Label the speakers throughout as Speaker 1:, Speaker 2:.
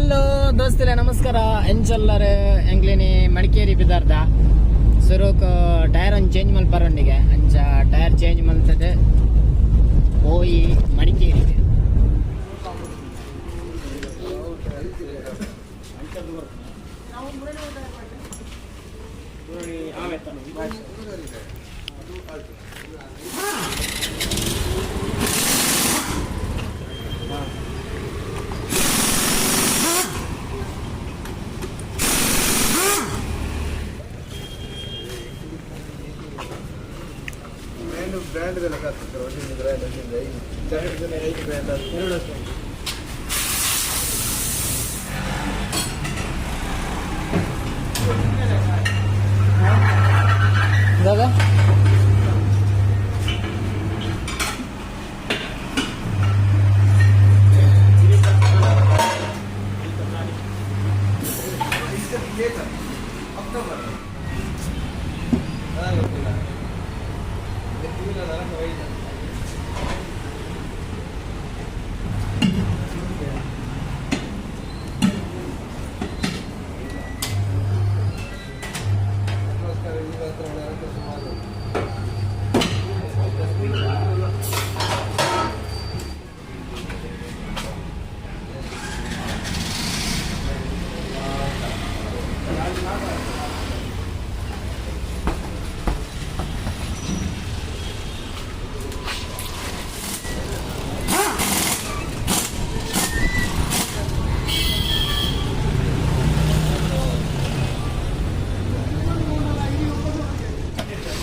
Speaker 1: Hello ದೋಸ್ತರೆ, ನಮಸ್ಕಾರ. ಎಂಚೊಲ್ಲರ್? ಎಂಕ್ಲೆನಿ Madikeri ಬಿದಾರ್ದ. ಸುರುಕ್ tyre ಒಂದು change ಮಲ್ಪರೊಂಡಿಗೆ. ಅಂಚ ಟೈರ್ ಚೇಂಜ್ ಮಲ್ತದೆ ಪೋಯಿ ಮಡಿಕೇರಿಗೆ.
Speaker 2: ಬ್ರ್ಯಾಂಡ್ ಬ್ರ್ಯಾಂಡ್ ಬೆಲೆ ಆಗ್ತದೆ. ಒಂದೊಂದು ಬ್ರ್ಯಾಂಡ್, ಒಂದೊಂದು ಐದು ಜಗತ್ತಿನ ಐದು ಬ್ರ್ಯಾಂಡ್ ಅದು ಎರಡು ವರ್ಷ.
Speaker 1: ದಾದಾ.
Speaker 2: ಅಕ್ಟೋಬರ್ ಗೊತ್ತಿಲ್ಲ. ಐದು. ನಮಸ್ಕಾರ, ಈಗ ಹತ್ರ ಒಂದು ಸುಮಾರು.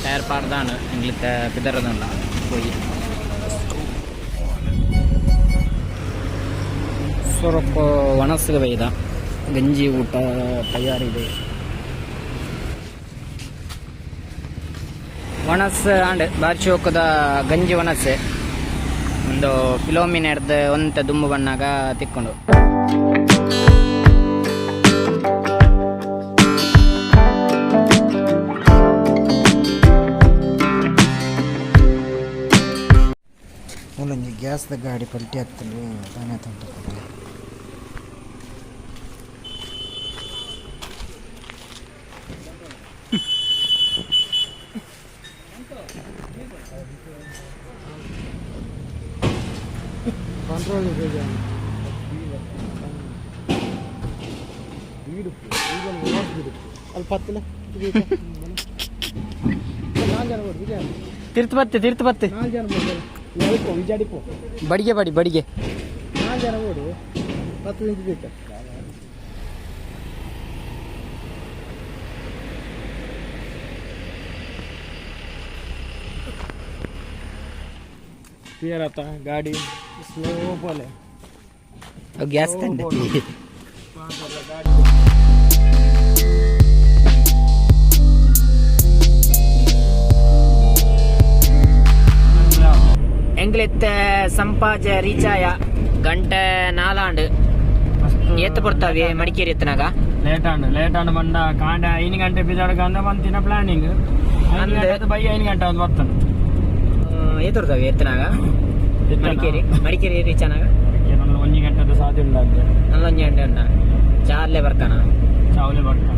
Speaker 1: ಟೈರ್ ಪಾಡ್ದಾನು ಎಂಗ್ಲಿತ್ತ ಪಿದರದಲ್ಲ ಪೋಯಿ. ಸುರಪ್ಪ ಒಣಸಿಗೆ ಬೈದ, ಗಂಜಿ ಊಟ ತಯಾರಿದೆ. ಒಣಸ್ ಆಂಡ್ ಬಾರಿ ಚೌಕದ ಗಂಜಿ ಒಣಸೆ. ಒಂದು ಫಿಲೋಮಿನ ಹಿಡ್ದು ಒಂತೆ ದುಂಬು ಬಣ್ಣಾಗ ತಿಕ್ಕೊಂಡು.
Speaker 3: ಮೂಲೊಂಜಿ ಗ್ಯಾಸ್ದ ಗಾಡಿ ಪಲ್ಟಿ ಆಗ್ತದೆ ದಾನೆ ತಂಟ.
Speaker 2: ಕಂಟ್ರೋಲ್ ಇದೆ. ಅಲ್ಲಿ ಪತ್ತಿಲ್ಲ. ನಾಲ್ಕು ಜನ ಕೊಡು ವಿಜಯ.
Speaker 1: ತಿರ್ತು ಬತ್ತೆ, ತಿರ್ತು ಬತ್ತೆ.
Speaker 2: ನಾಲ್ಕು ಜನ ಕೊಡು ವಿಜಾಡಿಪೋ.
Speaker 1: ಬಡಿಗೆ ಬಡಿ ಬಡಿಗೆ.
Speaker 2: ನಾಲ್ಕು ಜನ ಕೊಡು, 10 ಇಂಚ್ ಬೇಕು. ಕ್ಲಿಯರ್ ಆತ ಗಾಡಿ ಸ್ಲೋ ಬೋಲೆ.
Speaker 1: ಗ್ಯಾಸ್ ತಂದೆ. ಎಂಗ್ಲಿತ್ತೆ ಸಂಪಾಜೆ ರೀಚಾಯ. ಗಂಟೆ ನಾಲಾಂಡ್. ಏತ್ ಪೊರ್ತಾವೆ ಮಡಿಕೇರಿ ಎತ್ತನಾಗ?
Speaker 4: ಲೇಟ್ ಆಂಡ್, ಲೇಟ್ ಆಂಡ್. ಬಂಡ ಕಾಂಡ 5 ಗಂಟೆ ಬಿಜಾಡಕ ಅಂದ ಬಂತಿನ ಪ್ಲಾನಿಂಗ್ 5
Speaker 1: ಅಂದ್.
Speaker 4: ಗಂಟೆ ಬೈ 5 ಗಂಟೆ ಒಂದು ಬರ್ತದೆ.
Speaker 1: ಏತುರ್ತಾವೆ ಎತ್ತನಾಗ ಮಡಿಕೇರಿ, ಮಡಿಕೇರಿ ರೀಚ್ ಆನಾಗ?
Speaker 4: ಒಂಜಿ ಗಂಟೆ ಸಾಧ್ಯ ಉಂಟು.
Speaker 1: ನಲ್ಲೊಂಜಿ ಗಂಟೆ ಉಂಡ. ಚಾರ್ಲೆ ಬರ್ತಾನ.
Speaker 4: ಚಾವಲೆ ಬರ್ತಾನೆ.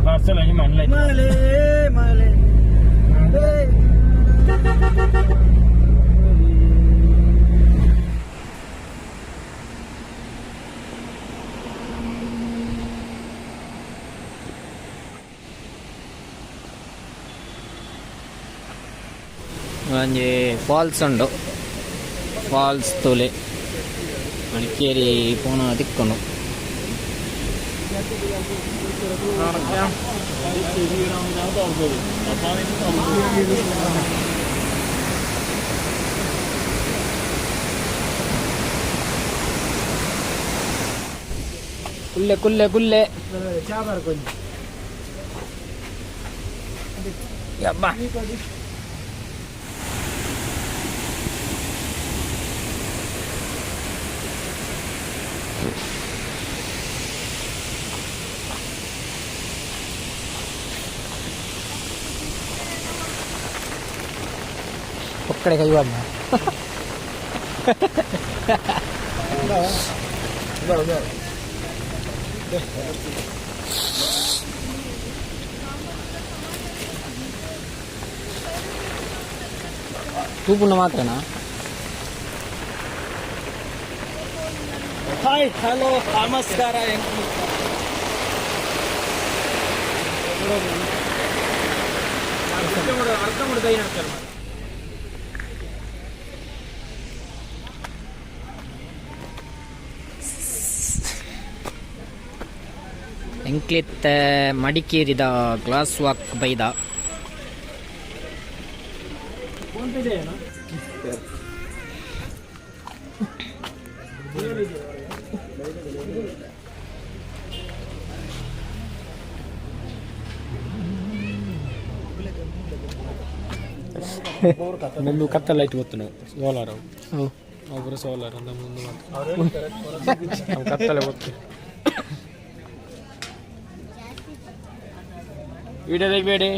Speaker 4: ಪಾರ್ಸಲ್ ಮಣ್ಣ.
Speaker 2: ಮಲೆ ಮಲೆ.
Speaker 1: ಒಂಜಿ ಫಾಲ್ಸ್ ಉಂಡು, ಫಾಲ್ಸ್ ತೂಲೆ. ಮಡಿಕೇರಿ ಪೋಣ ತಿಕ್ಕೊಂಡು. ಕುಲ್ಲೆ ಕುಲ್ಲೆ ಕುಲ್ಲೆ.
Speaker 2: ಚಾ ಬರ್ಕೊಂಡಿ.
Speaker 1: ಯಬ್ಬಾ. ಒಕ್ಕಡೆ ಕೈವಾಡ. ತೂಪುಂಡ ಮಾತ್ರನಾ?
Speaker 4: ಹಾಯ್, ಹಲೋ, ನಮಸ್ಕಾರ. ಅರ್ಧ ಮುಡ್ದ.
Speaker 1: ಎಂಕ್ಲಿತ್ತ ಮಡಿಕೇರಿದ ಗ್ಲಾಸ್ ವಾಕ್ ಬೈದ.
Speaker 4: ಮುಂದೆ ಕತ್ತಲ ಲೈಟ್ ಗೊತ್ತು, ನಾವು ಸೋಲಾರ್ ಒಬ್ಬರು ಸೋಲಾರ್ ಅಂತ ಮುಂದೆ ಮಾತ್ರ ಕತ್ತಲೆ ಗೊತ್ತು. ವಿಡಿಯೋ ತೆಗಿಬೇಡಿ.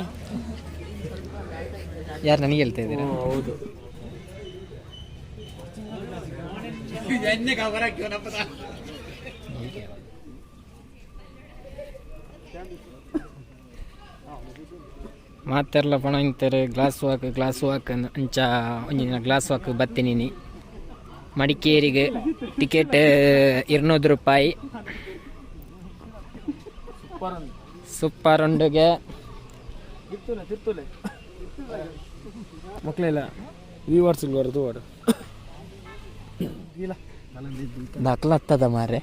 Speaker 1: ಯಾರು, ನನಗೆ ಹೇಳ್ತಾ ಇದ್ದೀರಾ?
Speaker 4: ಹೌದು.
Speaker 1: ಮಾತೆರ್ಲ ಪಣ ಇಂತಾರೆ, ಗ್ಲಾಸ್ ವಾಕ್, ಗ್ಲಾಸ್ ವಾಕ್ ಅಂಚ. ಒಂಜಿ ದಿನ ಗ್ಲಾಸ್ ವಾಕ್ ಬತ್ತೀನಿ. ಮಡಿಕೇರಿಗೆ ಟಿಕೆಟ್ 200 ರೂಪಾಯಿ. ಸೂಪರ್ ಉಂಡುಗೆ.
Speaker 4: ಮಕ್ಕಳೆಲ್ಲ ವ್ಯೂವರ್ಸ್ ಬರೋದು ವಾಡು.
Speaker 1: ದಾಖಲಾಗ್ತದ ಮಾರೆ.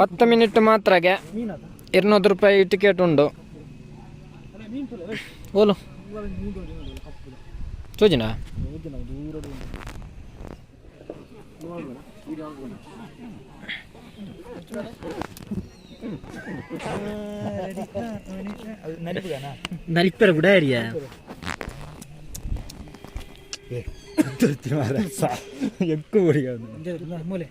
Speaker 1: 10 ಮಿನಿಟ್ ಮಾತ್ರಗೆ 200 ರೂಪಾಯಿ ಟಿಕೆಟ್ ಉಂಡು. ಓಲು ತೋಜಿನ. ನಲಿಪರ ಬಿಡಾರಿಯ.
Speaker 2: ఎక్కువ.
Speaker 3: ಮೂಲೆ.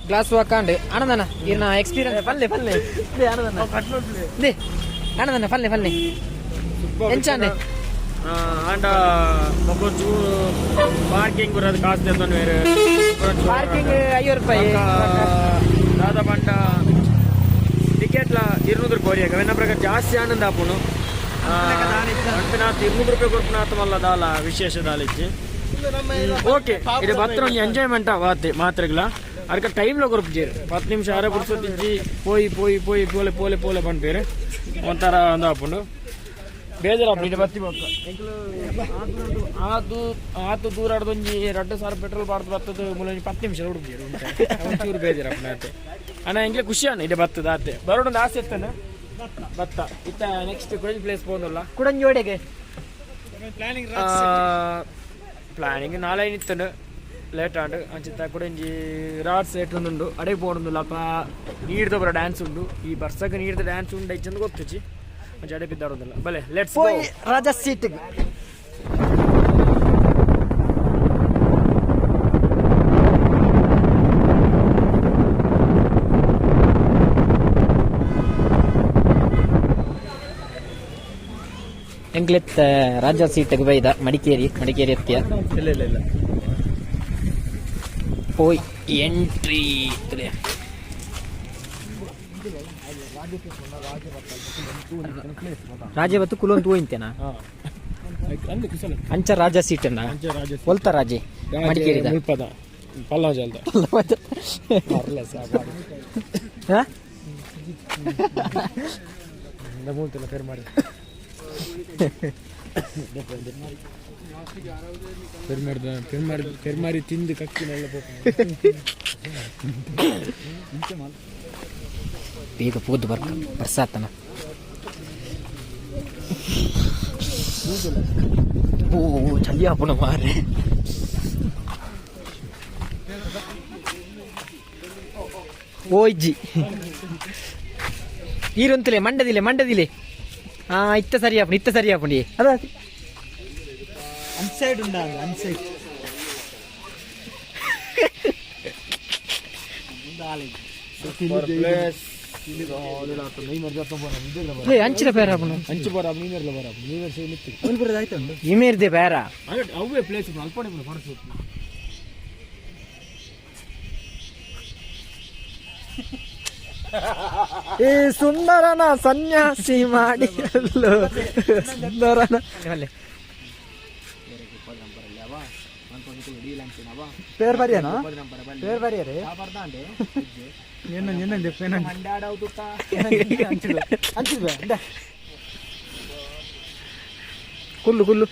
Speaker 1: ಗ್ಲಾಸ್ ವಾಕಾಂಡ್ ಆನಂದನ ಇನ್ನ ಎಕ್ಸ್ಪೀರಿಯನ್ಸ್ ಪಲ್ಲೆ ಪಲ್ಲೆ ಆನಂದನ they ಆನಂದನ ಪಲ್ಲೆ ಪಲ್ಲೆ ಎಂಚಾಂಡೆ.
Speaker 4: ಆಂಡ ಒಬ್ಬ ಚೂರು ಪಾರ್ಕಿಂಗ್ ಬರೋದು ಕಾಸು ತಂದು ಬೇರೆ.
Speaker 1: ಪಾರ್ಕಿಂಗ್ 50 ರೂಪಾಯಿ.
Speaker 4: ದಾದ ಪಂಡ ಟಿಕೆಟ್ಲ 200 ರೂಪಾಯಿ ಒರಿಯಾಗ ನನ್ನ ಪ್ರಕಾರ ಜಾಸ್ತಿ ಆನಂದ ಆಪುಂಡು. ಪನ್ಪಿನಾತ್ 200 ರೂಪಾಯಿ ಕೊರ್ಪುನಾತ್ ಮಲ್ಲ ದಾಲ ವಿಶೇಷ ದಾಲಿಚ್ಚಿ. ಓಕೆ, ಇದು ಬತ್ರ ಒಂಜಿ ಎಂಜಾಯ್ಮೆಂಟ್ ವಾತೆ ಮಾತ್ರೆಗ್ಲ. ಅರ್ಕ ಟೈಮ್ಲ ಕೊರ್ಪುಜೇರು. 10 ನಿಮಿಷ ಅರೆ ಪುರ್ಸೊತ್ತಿಜ್ಜಿ. ಪೋಯಿ ಪೋಯಿ ಪೋಯಿ, ಪೋಲೆ ಪೋಲೆ ಪೋಲೆ ಪನ್ಪೇರು. ಒಂಥರ ಒಂದು ಆಪುಂಡು, ಬೇಜಾರಾಪುಂಡು. ಇದು ಬತ್ತಿ ಬೊಕ್ಕ ಎಂಕ್ಲು ಆತು ಆತು ದೂರ ಒಂಜಿ 2000 ಪೆಟ್ರೋಲ್ ಬಾರ್ದು ಬತ್ತದ ಮೂಲ ಒಂಜಿ 10 ನಿಮಿಷ ಹುಡುಗಿರು ಒಂಚೂರು ಬೇಜಾರಾಪುಂಡು ಆತೆ. ಅಣ್ಣ, ಎಂಕ್ಲೆ ಖುಷಿ ಅಣ್ಣ. ಇದು ಬತ್ತದ ಆತೆ ಬರೋಡೊಂದು ಆಸೆ ಇತ್ತನ ಬತ್ತ. ಇತ್ತ ನೆಕ್ಸ್ಟ್ ಕುಡಂಜಿ ಪ್ಲೇಸ್ ಪೋಂದುಲ್ಲ.
Speaker 1: ಕುಡಂಜೋಡೆಗೆ.
Speaker 4: ಪ್ಲಾನಿಂಗ್ ನಾಳೆ ನಿತ್ತನು ಲೇಟ್ ಆಂಡ್ ಅಂಚಿತ್ತ ಕುಡಂಜಿ ರಾಡ್ ಸೆಟ್ ಉಂಡು, ಅಡೆ ಪೋಡುಂದುಲ್ಲ. ಅಲ್ಪ ನೀರ್ದ ಬರ ಡ್ಯಾನ್ಸ್ ಉಂಡು. ಈ ಬರ್ಸಗ ನೀರ್ದ ಡ್ಯಾನ್ಸ್ ಉಂಡು ಐಚಂದು ಗೊತ್ತುಚಿ. ಅಂಚ ಅಡೆ ಬಿದ್ದಾಡೋದಿಲ್ಲ. ಬಲೆ, let's.
Speaker 3: ಪೋಯ್ Raja seat.
Speaker 1: ಎಂಕ್ಲೆತ್ತ ರಾಜ ಸೀಟ್ಗೆ ಬೈದ ಮಡಿಕೇರಿ, ಮಡಿಕೇರಿ ಎತ್ತಿಯ.
Speaker 2: ಇಲ್ಲ ಇಲ್ಲ ಇಲ್ಲ.
Speaker 1: ಪೋಯ್ ಎಂಟ್ರಿ ಇತ್ತಲೆ. ರಾಜ ಬತ್ತು ಕುಲೊಂದು ಹೋಯಿಂತೇನಾ?
Speaker 4: ಅಂದು ಕುಸಲ.
Speaker 1: ಅಂಚ ರಾಜ ಸೀಟನ್ನ.
Speaker 4: ಅಂಚ ರಾಜ.
Speaker 1: ಒಲ್ತ ರಾಜೆ ಮಡಿಕೇರಿದ?
Speaker 4: ಮುಲ್ಪದ ಪಲ್ಲವ ಜಲ್ದ.
Speaker 1: ಹಾ?
Speaker 4: ಮೂಲ್ತಿಲ್ಲ ಫೇರ್ ಮಾಡಿ ಫೇರ್ ಮಾಡಿದ, ಫೇರ್ ಮಾಡಿ, ಫೇರ್ ಮಾಡಿ ತಿಂದು ಕಕ್ಕಿನೆಲ್ಲ.
Speaker 1: ಬೇಗ ಪೋದು ಬರ್ಕ ಬರ್ಸಾತನ. ಓ, ಚಳಿ ಆಪುಣ ಮಾರೆ. ಓಯ್ಜಿ ಈರೊಂತಲೆ ಮಂಡದಿಲೆ ಮಂಡದಿಲೆ. ಆ ಇತ್ತ ಸರಿ ಆಪುಂಡು, ಇತ್ತ ಸರಿ ಆಪುಂಡು. ಅದ
Speaker 3: ಅನ್ಸೈಡ್ ಉಂಡ, ಅನ್ಸೈಡ್.
Speaker 1: ಏ ಅಂಚಿನ ಪೇರ ಆಪುಂಡು.
Speaker 4: ಅಂಚು ಬರ ನೀವೇರ್ಲ ಬರ ನೀವೇರ್ ಸೇರಿ.
Speaker 3: ಆಯ್ತು.
Speaker 1: ಇಮೇರ್ದೆ ಪೇರ.
Speaker 4: ಅವೇ ಪ್ಲೇಸ್ ಅಲ್ಪನೆ ಫೋಟೋ.
Speaker 1: ಈ ಸುಂದರನ ಸನ್ಯಾಸಿ ಮಾಡಿ ಅಲ್ಲೋ ಸುಂದರನ.
Speaker 3: ಪೇರ್ ಬರಿಯನಾ? ಪೇರ್ ಬರಿಯರೇ?
Speaker 1: ಕುಲ್ಲು ಕುಲ್ಲು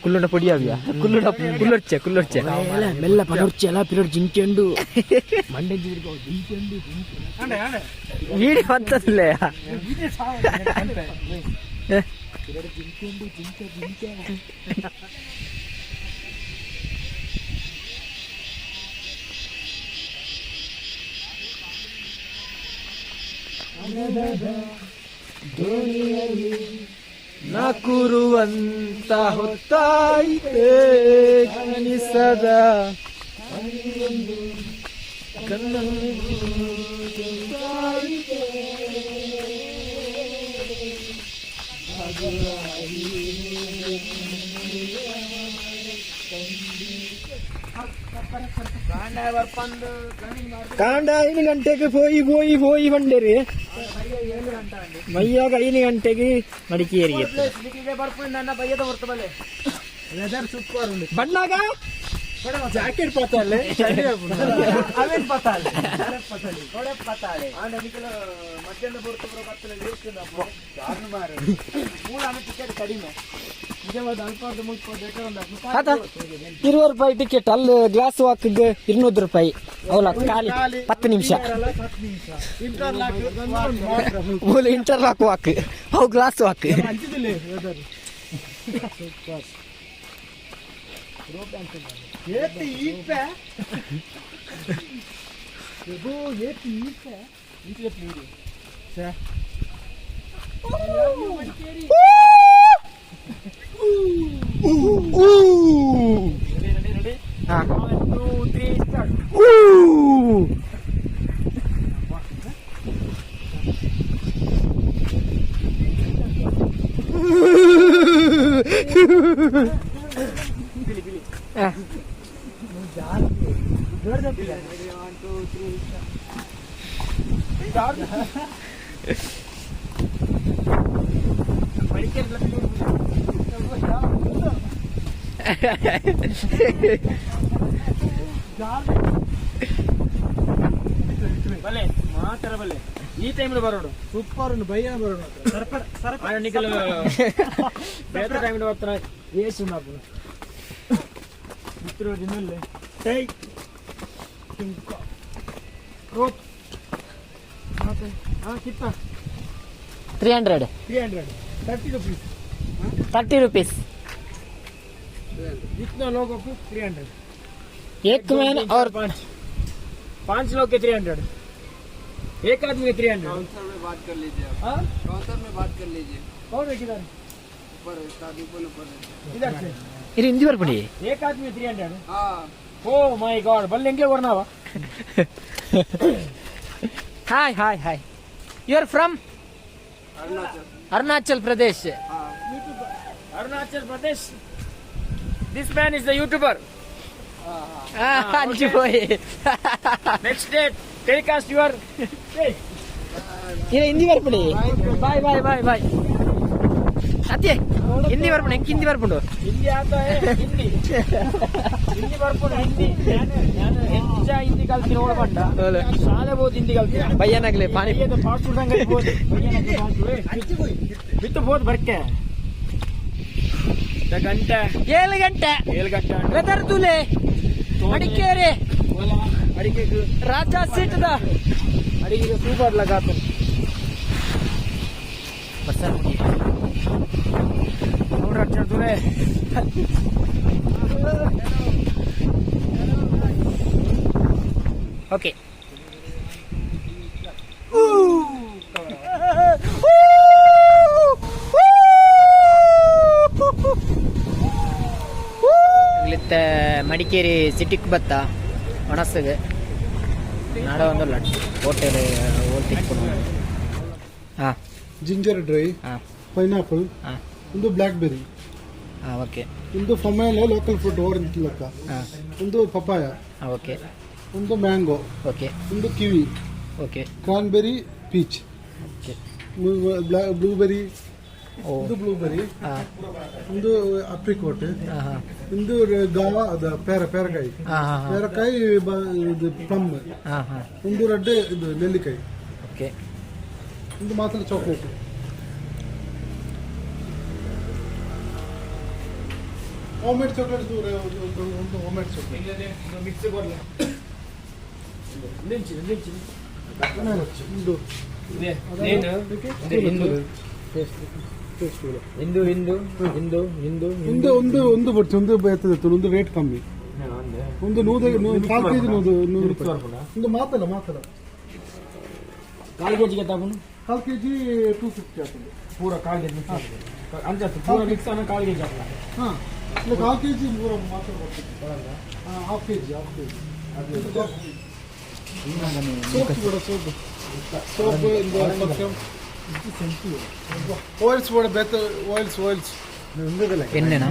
Speaker 1: ಕುಲ್ಲುಂಡ ಪೊಡಿ ಆವಿಯಾ? ಕುಲ್ಲುಂಡ ಕುಲ್ಲೊರ್ಚೆ ಕುಲ್ಲೊರ್ಚೆ ಮೆಲ್ಲ ಪನೊರ್ಚೆ ಎಲ್ಲ ಪಿರಿಯಡ್ ಜಿಂಕೆಂಡು ಮಂಡೆ ಜಿಂಕೆಂಡು ವೀಡಿಯೋ ಅಂತದಿಲ್ಲ.
Speaker 4: ನಾ ಕೂರುವಂತ ಹೊತ್ತಾಯಿತೆ ಕನಿಸದ ಕಾಂಡ 5 ಗಂಟೆಗೆ ಪೋಯಿ ಪೋಯಿ ಪೋಯಿ ಬಂಡೇರಿ. ಮೈಯಾಗ 5 ಗಂಟೆಗೆ ಮಡಿಕೇರಿಗೆ.
Speaker 3: ವೆದರ್ ಸೂಪರ್ ಉಂಡು.
Speaker 1: ಬಣ್ಣಾಗ
Speaker 4: ಜಾಕೆಟ್ ಪಾತಾಲೆ.
Speaker 3: ಅವೇನ್ ಪತಾಲೆ.
Speaker 2: ಮಧ್ಯಾಹ್ನ ಬರ್ತಬ್ರ ಬರ್ತದೆ ವೇಸ್ಟ್. ಮೂಲ ಟಿಕೆಟ್ ಕಡಿಮೆ.
Speaker 1: ಆತ 20 ರೂಪಾಯಿ ಟಿಕೆಟ್. ಅಲ್ಲಿ ಗ್ಲಾಸ್ ವಾಕ್ 200 ರೂಪಾಯಿ. ಅವಲ ಖಾಲಿ 10 ನಿಮಿಷ. ಮೂಲ ಇಂಟರ್ಲಾಕ್ ವಾಕ್ ಅವು ಗ್ಲಾಸ್ ವಾಕ್.
Speaker 4: ಬಲೆ ಮಾತರ ಬಲೆ ಈ ಟೈಮ್ ಬರೋಡು.
Speaker 3: ಸೂಪರ್ ಉಂಡು, ಬಯ್ಯ ಬರೋಣ.
Speaker 4: ನಿಖಲ್ ಬೇತೆ ಟೈಮ್ ಬರ್ತಾನೆ ವೇಸ್ಟ್ ಉಂಡು. ದಿನಲ್ಲೇ ರೋಪ್ ಹಾಂ ಕಿತ್ತ.
Speaker 1: 300.
Speaker 4: 300, 30 rupees.
Speaker 1: 30 rupees.
Speaker 4: जितना लोगों को 300.
Speaker 1: एक मैन और
Speaker 4: पाँच पाँच लोग के 300, एक आदमी के 300.
Speaker 2: काउंटर में बात कर लीजिए आप।
Speaker 4: हाँ.
Speaker 2: काउंटर में बात कर लीजिए.
Speaker 4: कौन है? किधर?
Speaker 2: ऊपर है, शादी पुल ऊपर है.
Speaker 4: इधर से.
Speaker 1: ಇದು ಹಿಂದಿ ಬರ್ಪುಂಡಿ.
Speaker 4: एक आदमी 300.
Speaker 2: हाँ.
Speaker 4: ओ my God, बल्ले इंग्लिश वरना.
Speaker 1: Hi hi hi, you are from?
Speaker 2: Arunachal.
Speaker 1: Arunachal Pradesh.
Speaker 2: हाँ.
Speaker 4: Arunachal Pradesh. This man is the YouTuber.
Speaker 1: ಅಂಚು ಪೋಯಿ.
Speaker 4: Next day telecast your
Speaker 1: ಇದು ಹಿಂದಿ ಬರ್ಪುಂಡಿ. Bye bye bye bye. ಅತ್ತೆ ಹಿಂದಿ ಬರ್ಪುಂಡು, ಎಂಕ್ ಹಿಂದಿ ಬರ್ಪುಂಡು.
Speaker 4: हिंदी आता है? हिंदी ಹಿಂದಿ ಬರ್ಪುಂಡು. ಹಿಂದಿ ನಾನು ಹೆಚ್ಚ ಹಿಂದಿ ಕಲ್ತೀನಿ ಓಡಬಂಡ ಶಾಲೆ ಬೋದು ಹಿಂದಿ ಕಲ್ತೀನಿ.
Speaker 1: ಬಯ್ಯನಾಗ್ಲೆ ಪಾನಿ.
Speaker 4: ಫಾಸ್ಟ್ ಫುಡ್ ಅಂಗಡಿ ಬೋದು ಬಿತ್ತು ಬೋದು ಬರ್ಕೆ ಗಂಟೆ.
Speaker 1: 7 ಗಂಟೆ.
Speaker 4: 7 ಗಂಟೆ.
Speaker 1: ವೆದರ್ ತುಲೆ ಮಡಿಕೇರಿ.
Speaker 4: ಅಡಿಕೆ.
Speaker 1: ರಾಜಾ ಸೀಟ್ದ.
Speaker 4: ಅಡಿಗೆ ಸೂಪರ್ ಲಗಾತ. ನೋಡ್ರಿ.
Speaker 1: ಓಕೆ. ಮಡಿಕೇರಿ ಸಿಟಿಗೆ ಬತ್ತ ಒಣಸ್ಸಿಗೆ ನಾಡ ಒಂದು ಲಟ್ ಹೋಟೆಲ್ ಹೋಲ್ ತಿಕ್ಕೊಂಡು. ಹಾಂ.
Speaker 5: Ginger dry.
Speaker 1: ಹಾಂ.
Speaker 5: ಪೈನಾಪಲ್.
Speaker 1: ಹಾಂ.
Speaker 5: ಒಂದು ಬ್ಲ್ಯಾಕ್ ಬೆರಿ.
Speaker 1: ಹಾಂ, ಓಕೆ.
Speaker 5: ಒಂದು ಪೊಮೇಲೆ, ಲೋಕಲ್ ಫುಡ್ ಓರೆಂಜ್ ಲೆಕ್ಕ.
Speaker 1: ಹಾಂ.
Speaker 5: ಒಂದು ಪಪಾಯ.
Speaker 1: ಹಾಂ, ಓಕೆ.
Speaker 5: ಒಂದು ಮ್ಯಾಂಗೋ.
Speaker 1: ಓಕೆ.
Speaker 5: ಒಂದು kiwi.
Speaker 1: Okay.
Speaker 5: Cranberry, peach.
Speaker 1: Okay.
Speaker 5: Blueberry.
Speaker 1: ಓ.
Speaker 5: ಒಂದು ಬ್ಲೂಬೆರಿ.
Speaker 1: ಹಾಂ.
Speaker 5: ಒಂದು ಅಪ್ರಿಕೋಟ್.
Speaker 1: ಹಾಂ ಹಾಂ
Speaker 5: ಒಂದು ಗಾವಾ, ಅದು ಪೇರ ಪೇರಕಾಯಿ.
Speaker 1: ಹಾಂ ಹಾಂ ಹಾಂ
Speaker 5: ಪೇರಕಾಯಿ, ಇದು ಪ್ಲಮ್.
Speaker 1: ಹಾಂ ಹಾಂ
Speaker 5: ಒಂದು ರೆಡ್, ಇದು ನೆಲ್ಲಿಕಾಯಿ.
Speaker 1: ಓಕೆ.
Speaker 5: ಒಂದು ಮಾತ್ರ ಚಾಕ್ಲೇಟ್. ಹೋಮ್ ಮೇಡ್ ಚಾಕ್ಲೇಟ್, ಒಂದು ಹೋಮ್ ಮೇಡ್ ಚಾಕ್ಲೇಟ್. ಒಂದು
Speaker 4: ಹಿಂದೂ.
Speaker 5: ಟೇಸ್ಟ್.
Speaker 4: ಹಿಂದೂ ಹಿಂದೂ ಹಿಂದೂ ಹಿಂದೂ.
Speaker 5: ಒಂದು ಒಂದು ಒಂದು ಬಡ್ತಿ ಒಂದು ಬರ್ತದೆ, ಒಂದು ರೇಟ್ ಕಮ್ಮಿ. ಒಂದು ನೂರು, ಕಾಲು ಕೆಜಿ 100 100 ರೂಪಾಯಿ. ಒಂದು ಮಾತಲ್ಲ ಮಾತಲ್ಲ.
Speaker 4: ಕಾಲು ಕೆಜಿಗೆ ತಗೊಂಡು.
Speaker 5: ಕಾಲು ಕೆಜಿ 250 ಆಗ್ತದೆ.
Speaker 4: ಪೂರ ಕಾಲು ಕೆಜಿ ಮಿಕ್ಸ್ ಅಂಚ, ಪೂರ ಮಿಕ್ಸ್ ಅನ್ನ ಕಾಲು ಕೆಜಿ ಹಾಕಲ್ಲ?
Speaker 5: ಹಾಂ, ಇಲ್ಲ, ಕಾಲು ಕೆಜಿ ಮೂರ ಮಾತ್ರ ಬರ್ತದೆ. ಹಾಂ, half KG, half KG. Soap ಕೂಡ, ಸೋಪ್ ಸೋಪ್ ಆಯಿಲ್ಸ್ ಕೂಡ ಬೇತ, ಆಯಿಲ್ಸ್ ಆಯಿಲ್ಸ್.
Speaker 1: ಎಣ್ಣೆನಾ?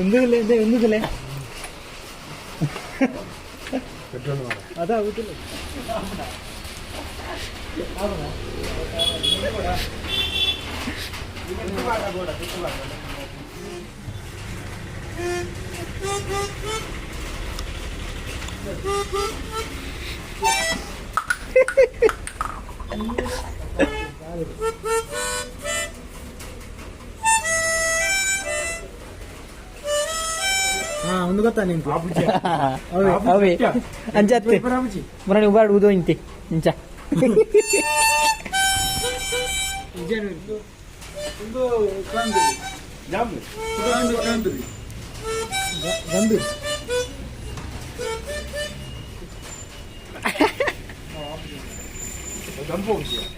Speaker 3: ఎందుకులే? అదా. ಒಂದು ಗೊತ್ತಾ ನಿಂಗೆ?
Speaker 1: ಅವೇ ಅಂಚತ್ತೆ ಮುರಣಿ ಉಬಾಡ್ ಉದೋ ಇಂತಿ ಇಂಚ.
Speaker 5: ಒಂದು ಕ್ರಾನ್ಬೆರಿ, ಕ್ರಾನ್ಬೆರಿ, ಕ್ರಾನ್ಬೆರಿ. ಗಂಭೀರ್.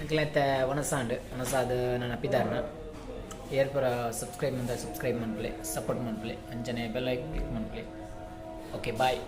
Speaker 1: ಎಂಕ್ಲೈತೆ ಒಣಸಾಂಡ್ ಒಣಸಾದ ನನ್ನ ಪಿದಾರ್ನ ಏರ್ಪುರ ಸಬ್ಸ್ಕ್ರೈಬ್ ಮಂದ ಸಬ್ಸ್ಕ್ರೈಬ್ ಮನ್ಪ್ಲೆ, ಸಪೋರ್ಟ್ ಮನ್ಪ್ಲೆ, ಅಂಚನೆ ಬೆಲ್ ಐಕ್ ಕ್ಲಿಕ್ ಮನ್ಪ್ಲೆ. Okay, bye.